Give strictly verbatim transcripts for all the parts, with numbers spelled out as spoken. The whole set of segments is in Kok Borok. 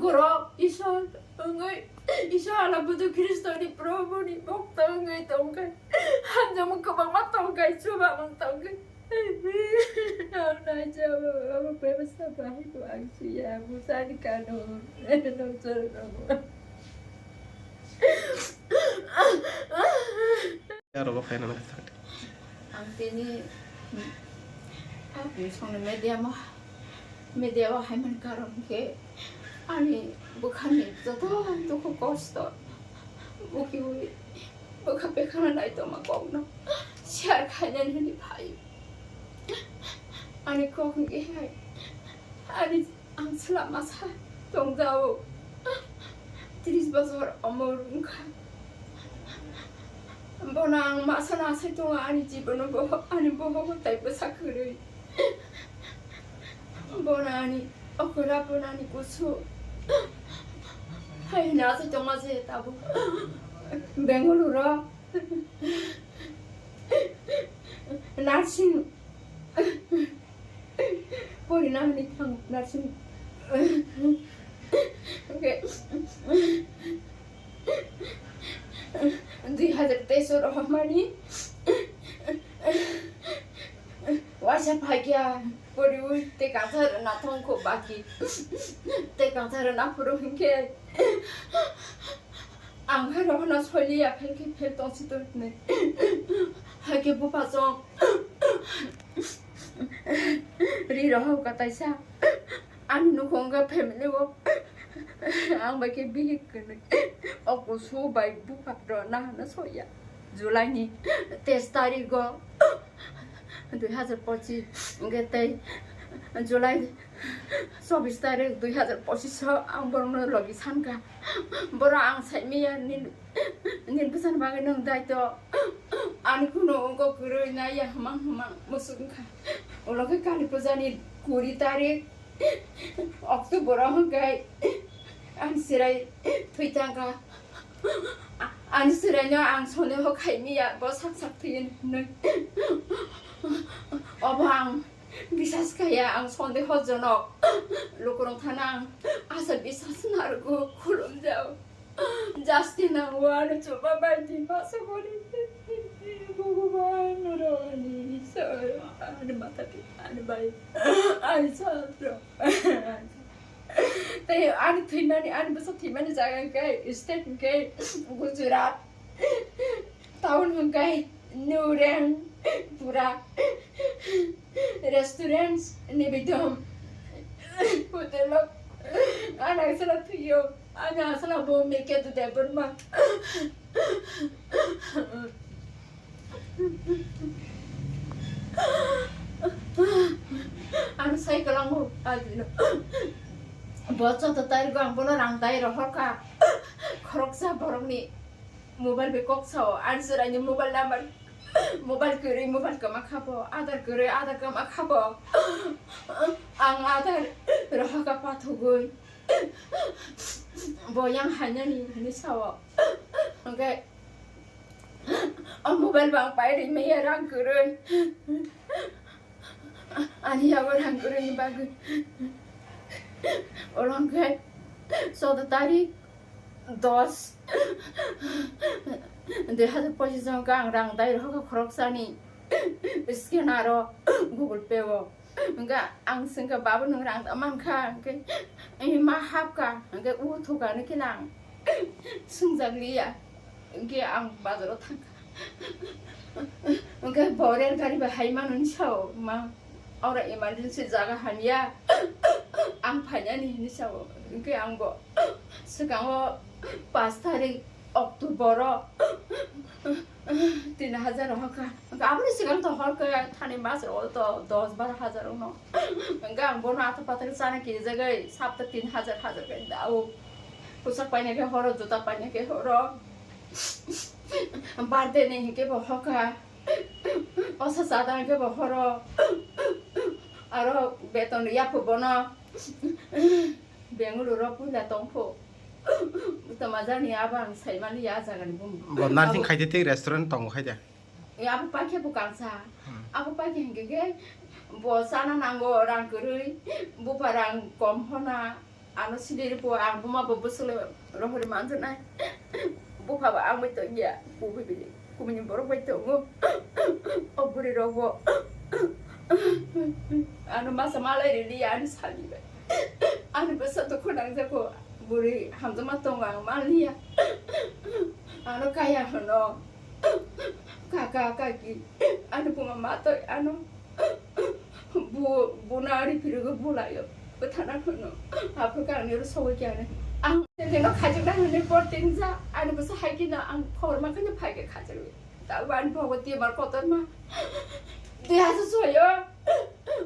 Borok Isor wngwi, Isor ala budu Khristoni Probuni bokto wngwi tongkha. Hamjamung kwbangma tongkha, chubamung tongkha. Ang naijao, abo bebasa bahai bo ang suya, musani kano, nongchor nongo. Yarogo phaina nang. Ang tini, ah, songni media ma, media o hai man karon khe ani bwkhani joto dukhu kosto bukiwi bwkha bekhana naitoma kokno share khainani hwnwi phai. Ani kok hwnkhe hai, ani Ang chwla masa tongdao tris bosor omor wngkha. Bono ang masa nasai tongo ani jibono boho, ani bohogo tai bwsa kwrwi. Bono ani okora, bono ani kusu. Hai hwnwi asai tongma je tabuk Bengaluru o nursing Porina hwnwi thang nursing. Hwnkhe dui hazar teis o rohormani waisa phaikha poriwi tei kansa rwna thangkho baki tei kansa rwna phuru hwnkhe ang hai rohorna soiliya phelkhe phel tongsi tongni. Haikhe bupha chong. Ri rohor ka taisa. Ani nukhung wngkha family o. Ang bai khe bihik kwrwi. O kusu bai bupha rok nahana soya. July ni teis tarik o dui hazar pochis hwnkhe tei July chobis tarik dui hazar pochis o ang borokno logi sankha. Borok ang saimaya nini Nini bwsani bagwi nwng daito. Ani kunu wngkok kwrwi naiya hwmang hwmang musuk wngkha. Ulo khe Kali Puja ni kuri tarik October o hwnkhe ani chwrai thwi thangkha. Ani chwraino ang sondeho khaimiya, bo sak sak thwi hwnwi. Obo ang bisas khaiya, ang sondeho jonok. Lukurok thana ang asa bisas narwgo, khulumjao. Justin ang wano chuba bai di masa bori. Bhagwan roni Isor, ani mata pita, ani bai, ani chadro. Tei ani thwimani, ani bwsa thwimani jaga hwnkhe state hwnkhe Gujarat, town hwnkhe Nureng pura restaurants ni bidom hotel o ana sala thuyo ana sala bo meke tu de burma ano sai kalango adino bo joto tarik ang bono rang dai rohor ka khoroksa borokni Mobile bai kok sao, ani chwraini mobile number, mobile kwrwi mobile kwma kha bo, Aadhaar kwrwi Aadhaar kwma kha bo. Ang Aadhaar rohorka pathogwi. Bo yang hainani hinwi sao. Hwnkhe o mobile bo ang pai ri maya rang kwrwi. Ani yago rang kwrwini bagwi. Oro hwnkhe choudo tarik dos dui hazar pochis o hwnkhe ang rang dai rohorkha khoroksani scanner o Google Pay o. Hwnkhe ang swngkha, "Babu, nwng rang da mankha?" Hwnkhe, "Ee, ma hapkha." Hwnkhe, "O thukha," hwnwi khe lang swngjak liya. Hwnkhe ang bazaro thangkha. Hwnkhe bo rel gari bai hai mano hinwi sao, "Ma, oro emergency jaga hamya, ang phainani," hinwi sao. Hwnkhe ang bo swkango pash tarik October o tin hajar rohorkha. Hwnkhe aboni swkang to horkha thani mas rogo to dos baro hajar wngno. Hwnkhe ang bono ato pathar chana kinijagwi sapta tin hajar hajar khe dao. Pusak paina khe horo, juta paina khe horo. Birthday ni hinkhe bo hoka. Osa chada hinkhe bo horo. Aro beton yaphu bono. Bengaluru o puila tongphu. Tama jani abo ang saimani ya jagani bumung. Bo nursing khaide tei restaurant tongo khaide. E abo paikhe bo kangsa. Hmm. Abo paikhe hinkhe khe bo chana nango rang kwrwi. Bupa rang kom hona. Ano siniri po ang buma bo bwswk le rohori manjaknai. Bupha bo ang bai tongya, kubui bini, kubui ni borok bai tongo. O bwrwi rok bo ano masa malai rili ani sami bai. Ani bwsa dukhu nangjago, bwrwi hamjakma tongo ang manliya. Ano kaya hwno, kaka kaki, ani buma matoi ano. Bu, buna ari phirugo bulayo. Bwthana hwno. Aphuru khe angni oro sogwi khe ani. Ang teno khajak na hwnwi por tingja. Ani bwsa hai khe no ang khobor ma khe no phai khe khajak. Tabo ani bhogo tiyamar kotor ma. Dui hajar soyo.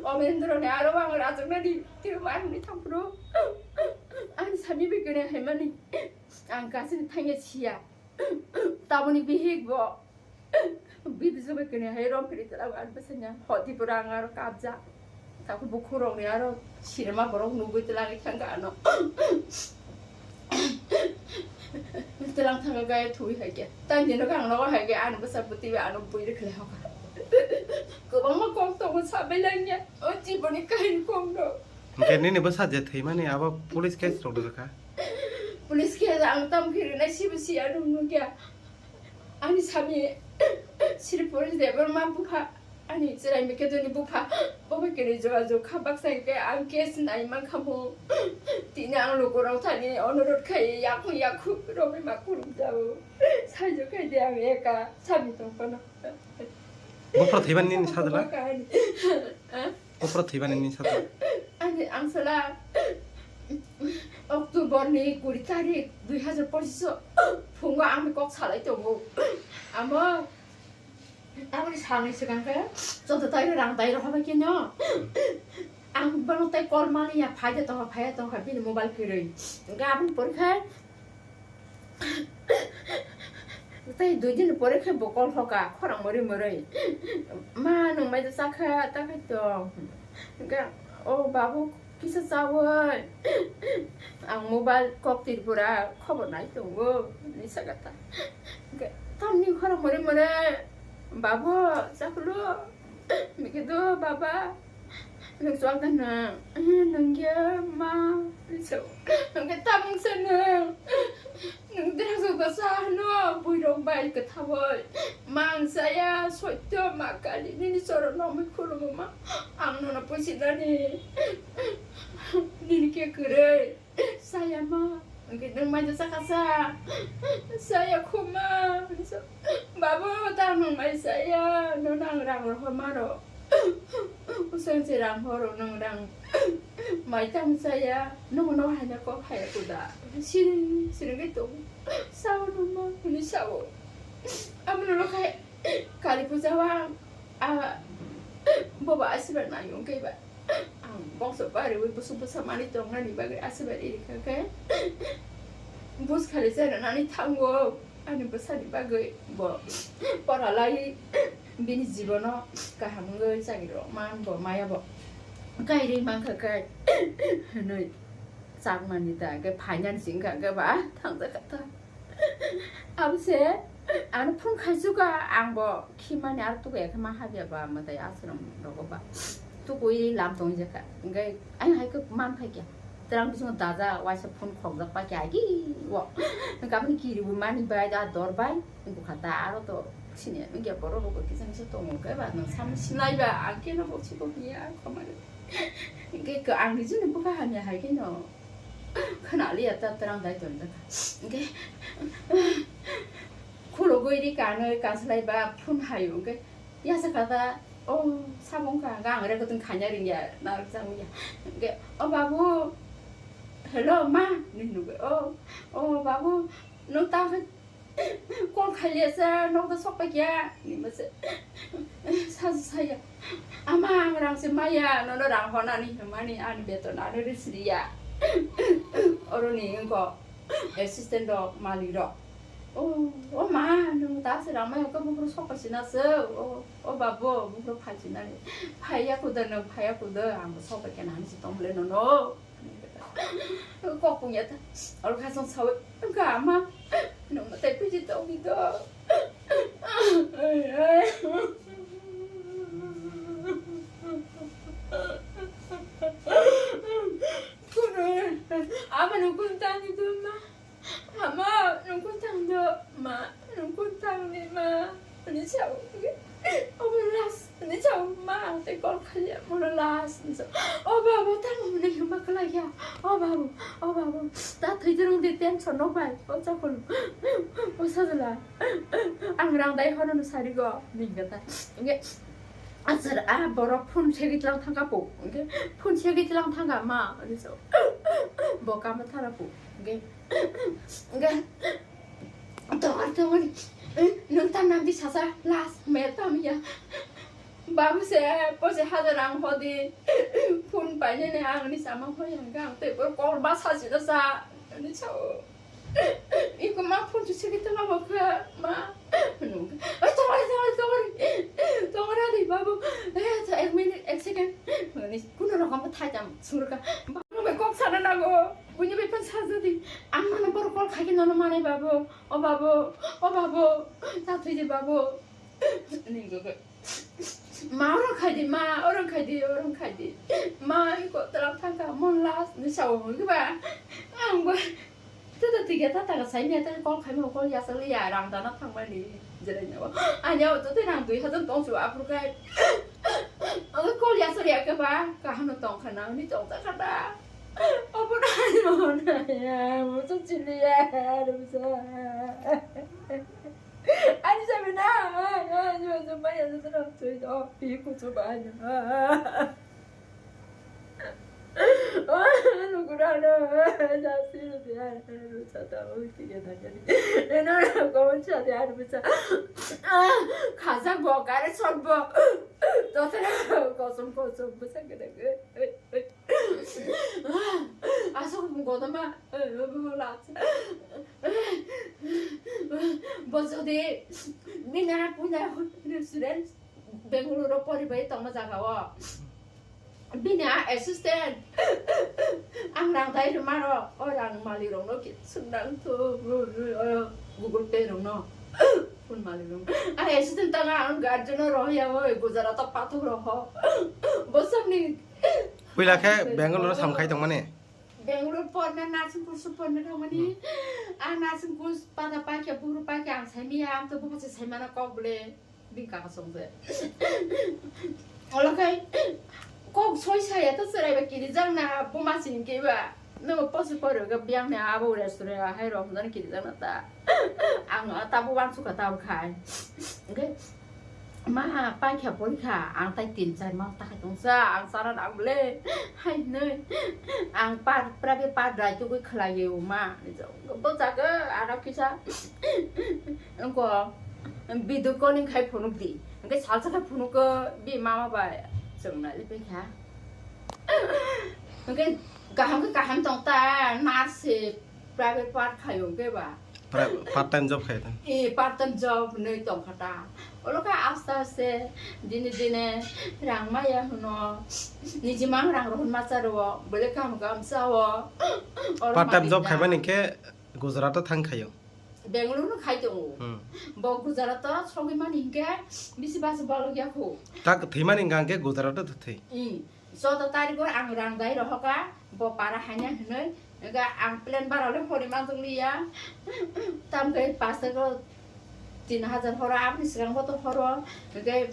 Omendro ni aro ang rajak na di. Tiyamar ani thangphuru. Ani sami bikene hai mani. Ang kasini thangya siya. Taboni bihik bo. Bibijwk bai kene hai rom phiri tela ang bwsanya. Hoti pura ang aro kabja. Taku bukhurok ni aro sirma borok nugui tela ang thangka ano. Telang thangka gaya thui hai khe. Tang jeno kang nogo hai khe ano bwsa bwtwi bai ano bui rwkhle hoka. Kwbangma kok tongo sabai langya. O jiboni kahini kok no. Hwnkhe nini bwsa je thwimani abo police case rok rwkha? Police case ang tam khe rwnai sibo siya nung nukya. Ani sami Sri Puri Debbarma bupha, ani chwrai Mikedoni bupha, bo bai kene jogajog kha baksa hwnkhe ang case nai mankha bo. Tini ang lukurok thani onurodh khai yakhu yakhu romwi ma khulumjao. Saijo khai de ang eka sami tongphano. Buphra thwimani nini sajla? Buphra thwimani nini sajla? Ani ang sala October ni kuri tarik dui hajar pochish o phungo ang kok salai tongo. Amo aboni salni swkang khe joto tai rang dai rohor bai khe no. Ang bono tai call mani ya phai de tongkha phai de tongkha bini mobile kwrwi. Hwnkhe aboni pore khe Tei dui din pore khe bo call hoka, khorang mori mori. Ma, nwng mai chakha, ta khai tong. Hwnkhe, o babu, kisa chawoi. Ang mobile kok Tripura khobor nai tongo, hinwi sakha ta. Hwnkhe, tamni khorang mori mori, babu, chakhwlo. Hwnkhe do, baba. Nwng chuak da nwng? Nwng ya ma? So, nwng khe tamung sa nwng? Nwng derajak da sa hwno buirok bai kwthawi. Ma ang chaya, soityo ma kali nini choro nongwi khulumo ma. Ang nono puisinani. Nini khe kwrwi. Saya ma, hwnkhe nwng mai chakha sa? Saya kho ma, hwnwi sa. Babu, ta nwng mai saya, nono ang rang rohor ma rw. Usang se rang horo nwng rang mai tang saya, nwng no haina kok haya kuda. Siri, siri ngai tong. Sao no ma, hwnwi sao. Amo no khai. Kali puja o ang, a, bobo asirbad nai wngkhe ba. Ang bongso bariwi busuk bwsa manwi tongnani bagwi asirbad iri kha khe. Buj khali chai rwnani thango ani bwsani bagwi bo pora lai bini jibono kaham wngwi chagri rw man bo maya bo. Kairwi mankha khe hwnwi chakmani da khe phainani singkha khe ba thangjakha ta. Abo se, ano phone khaisukha, ang bo khimani aro tuku ya khe ma habya ba mwtai ashram rogo ba. Tukui lam tong jakha. Hwnkhe ayang hai khe man phai kya. Terang bisingo daja waisa phone khokjak pa kya agi o. Hwnkhe aboni kiri bo mani bai da dor bai. Bukha ta aro to sini ya nungya borok rok kisa misa tongo khe ba nang samung sinai ba ang khe no bo chikok ya khomani. Hwnkhe ang ni jini bwkha hamya hai khe no. Khwnaliya ta terang dai tonjakha. Hwnkhe khulugwi ri kanwi kanslai ba phone hayo hwnkhe yasa kha ta, o sabong kha hwnkhe ang rek tong khanya ringya narwk changya. Hwnkhe, "O babu, hello ma," hinwi nugwi, "O, o babu, nwng ta khe call khailiya sa, nokda sokpai kya," hinwi mase. Sasu saya, "Ama, ang rang se maya, nono rang honani hwnmani ani beton ano ri siriya." Oroni wngkho assistant rok, malik rok. "O, o ma, nwng ta se rang maya khe buphuru sokpai sina se, o, o babu, buphuru phai sinani. Phaiya kuda nwng, phaiya kuda, ang sokpai kya nani se tong bole nono." Kok pungya ta. Oro khasong sawi. Wngkha ama. Nwng mwtai piji tongwi do. Ama nung kun tang ni dun ma. Ama nung kun tang do ma. Nung kun tang ni ma. Ani chao. Obo last. Ani chao ma. Ang te call khali ya. Mono last. Ani chao. O babu tang mo ni ma kala ya. O babu. O babu. Ta thwi jrung di tension no bai. O chakul. O sajala. Ang rang dai hono no sari go. Ni gata. Nge. Asar a borok phone segwi tlang thangka po. Nge. Phone segwi tlang thangka ma. Ani chao. Bo kama thara po. Nge. Nge. Tongor tongor. Nung tam nam di sasa last me tam ya. Babu se poise hajar ang hodi. Phone paine ne ang ni sama hoi ang gang te por kol ba sa si sa. Ani chao. Iko ma phone si sigi tama bo kha ma. Nung. Oi tongor tongor tongor. Tongor ani babu. Eh, ek minute, ek second. Ani kuno rokom thai tam surka. Babu be kok sana nago. Buini bai phan sajadi. Ang mano borok call khaikhe nono manai babo. O babo, o babo. Ta thwidi babo. Ningo go. Ma oro khaidi, ma oro khaidi, oro khaidi. Ma iko tala thangka mon last ni sao hwngi ba. Ang bo. Tata tiga tata ka sai mia ta call khaima call ya sali ya rang dana thangmani. Jerai nabo. Anya o to te rang dui hajar tong su apur kai. Ang call ya sali ya ke ba. Kahano tong khana ni tong ta khata. Obo na ano na ya, musu chili ya, musu. Ani sabi na, ani musu ba ya, musu na tui do, pi kusu ba ya. Anu kurano, ya si ya, musu ta ui ti ya na ya. Eno na ko cha ya, musu. Khaja bo, kare chot bo. Jotara kosong kosong, musu kene. Aswk godoma, eh, eh, bo last. Bo jodi bini puila student Bengaluru poribai tongma jaga o. Bini a assistant. Ang rang dai rwmaro, o rang mali rokno khe swnang thu, Google Pay rokno. Phone mali rokno. A assistant tanga ang guardian o rohya o Gujarat o pathok roho. Bosongni Puila khe Bangalore sam khai tongmani. Bangalore porna nursing course porna thangmani. Hmm. A nursing course pada paikha, buhru paikha ang saimaya, ang to buphase saimana kok bole. Bini kaka songse. Olo khai kok soi saya to chwrai ba kiri jang na buma sini ke ba. No posi pori ga biang ne abo restaurant hai ro hondani kiri jang na ta. Ang ta buwan suka ta khai. Okay. Ma, paikha, poikha, ang tai tin char mas takhai tongsa, ang chana nang bole. Hai hinwi, ang par, private par dai tugwi khlaiwi o ma. Bo jaga, ano kisa, engko, video calling khai phunuk di. Engke salsa khai phunuk ko, bi mama bai, chwng nai le paikha. Engke kaham khe kaham tong ta, nurse se private part khai o ke ba. Pra-, part time job khai ta. E, part time job nei tong kha ta. Olo kha aste aste dine dine rang maya hwno. Niji mang rang rohon ma cha ro, bole kam kam cha o. Oro part time job khai bani khe Gujarat o thang khai o. Bangalore no khai tongo. Hmm. Bo Gujarat o sogwi mani hinkhe bisi basi balok ya kho. Tak thwi mani hingka hinkhe Gujarat o thwi. Hmm. Choudo tarikh o ang rang dai rohorkha, bo para haina hinwi, ega ang plan bara le hori manjak liya. Tamkhe pas tarikh o tin hajar horo, aboni swkang bo to horo. Ege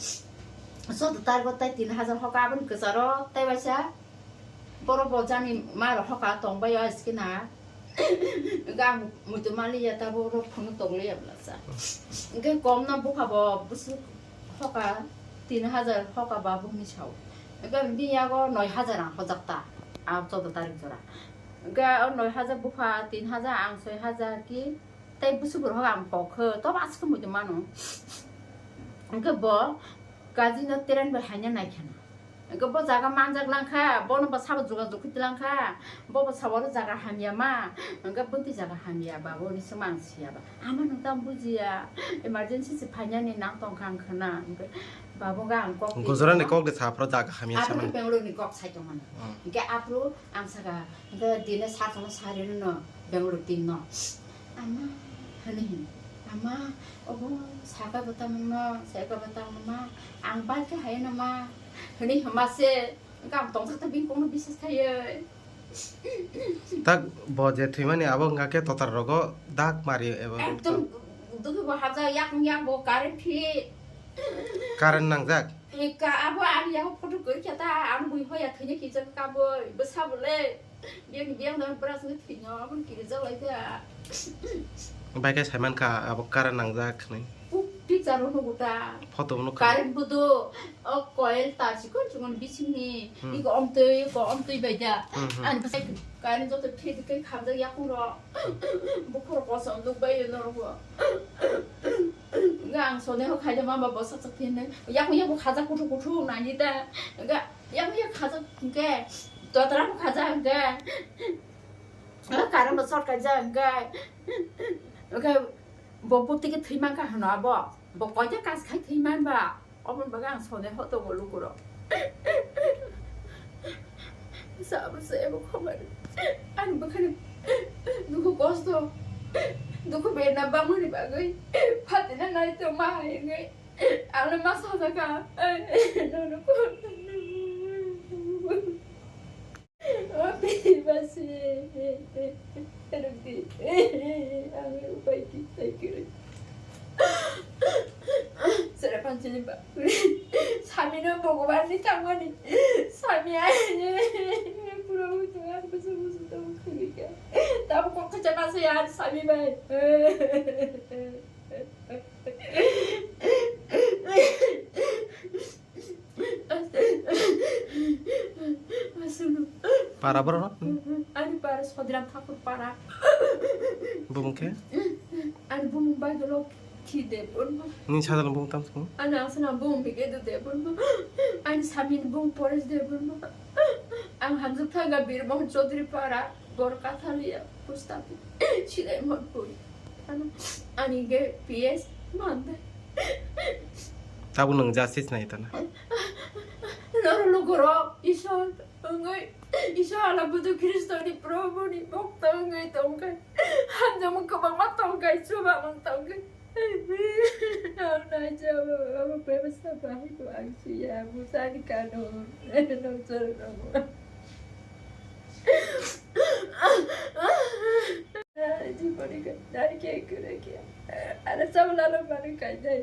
choudo tarikh o tai tin hajar hoka, aboni kwcharo tai waisa. Boro bo jani ma rohorkha tongbai o skina. Ega ang muitu maliya, tabo oro phunuk tong liya bwlasa. Ege kom no bupha bo bwswk hoka, tin hajar hoka ba bumni sao. Hwnkhe bini yago noi hajar ang hojak ta, a choudo tarikh jora. Hwnkhe o noi hajar bupha, tin hajar ang soi hajar ki, tei bwswk borok ang kok khe, to aswk muitu mano. Hwnkhe bo kaji no train bai haina nai khana. Hwnkhe bo jaga manjak lang kha, bono bo sabo jogajog khe lang kha, bo bo sabo oro jaga hamya ma, hwnkhe bwtwi jaga hamya ba, boni swmang siya ba. Ama nung tamo bujiya, emergency se phainani nang tongkha ang khna, hwnkhe babu ga ang kok. Gujarat ni kok de saphra jaga hamya. Aphuru samani. Bangalore ni kok sai tongmani. Hmm. Hwnkhe aphuru ang saka, hwnkhe dine sa tongno sari no Bangalore tin no. Ama, hwnwi hin. Ama, obo saka bwtang no, saka bwtang no ma, ang bai khe hai no ma, hwnwi hwnma se, hwnkhe ang tongthok ta bini kok no bisas khaiwi. Tak bo je thwimani abo wngkha khe totar rogo dak mari eba. Ekdom dukhi bo hajak, yak yak bo current phi. Current nangjak? Eka abo ani yago photo kori khe ta ang bui hoya thwina kisa kaboi bwsa bole. Biyang biyang da bwrasni thwino abo kiri jak lai kha. Bai khe saiman kha abo current nangjak hwnwi. Picture o nugo ta. Photo o nukha. Current bo do. O coil ta chikon chikon bisingni. Hmm. Iko omtwi, iko omtwi bai da. Hmm, hmm. Ani bwsai current joto thik khe khamjak yakung ro. Bukhuk kosom nuk bai norok bo. Nga ang sone ho khaida mama bo sak sak thin nai. Yakung yakung khaja kuthu kuthu nani da. Nga yakung yakung khaja ke. Totra khaja ke. Nga current bo short khaja ke. Okay. Bo bukti khe thwi man kha hwno abo. Bo koita kas khai thwi man ba. Oboni bagwi ang sone ho tongo lukurok. Sabo se ebo khobor. Ani bwkhani dukhu kosto. Dukhu berna bangmani bagwi. Phatina nai tongma hai wngwi. Ano ma sajak kha. Nono ko. O bebasi, rukdi, ang upai di, tai kwrwi. Sere panchini ba, sami no Bhagwan ni thangmani, sami ai, pura utu ang busu busu tamo khurika, tamo kok khacha masa ya sami bai. Para borok no? Ani para Sodiram Thakur para. Bumung khe? Ani bumung bai dolo khi de borma. Ni sadalo bumung tam sung? Ani asana bumung bige do de borma. Ani samin bumung Paresh de borma. Ang hamjak thanga Bir Mohan Chaudhary para. Bor Kathalia, Pustapi, Silai Monpuri. Ano, ani ge P S mande. Tabuk nwng justice nai tana. Noro lugurok, Isor, wngwi, Isor ala Budu Khristo ni Probhu ni bokto wngwi tongkha. Hamjamung kwbangma tongkha, chubamung tongkha. Ang naijao, abo bebasa bahai bo ang siya, musani kano, nokjor rogo. Jiboni ka, dari ke kure ke. Ada sabla lo manu kai dai.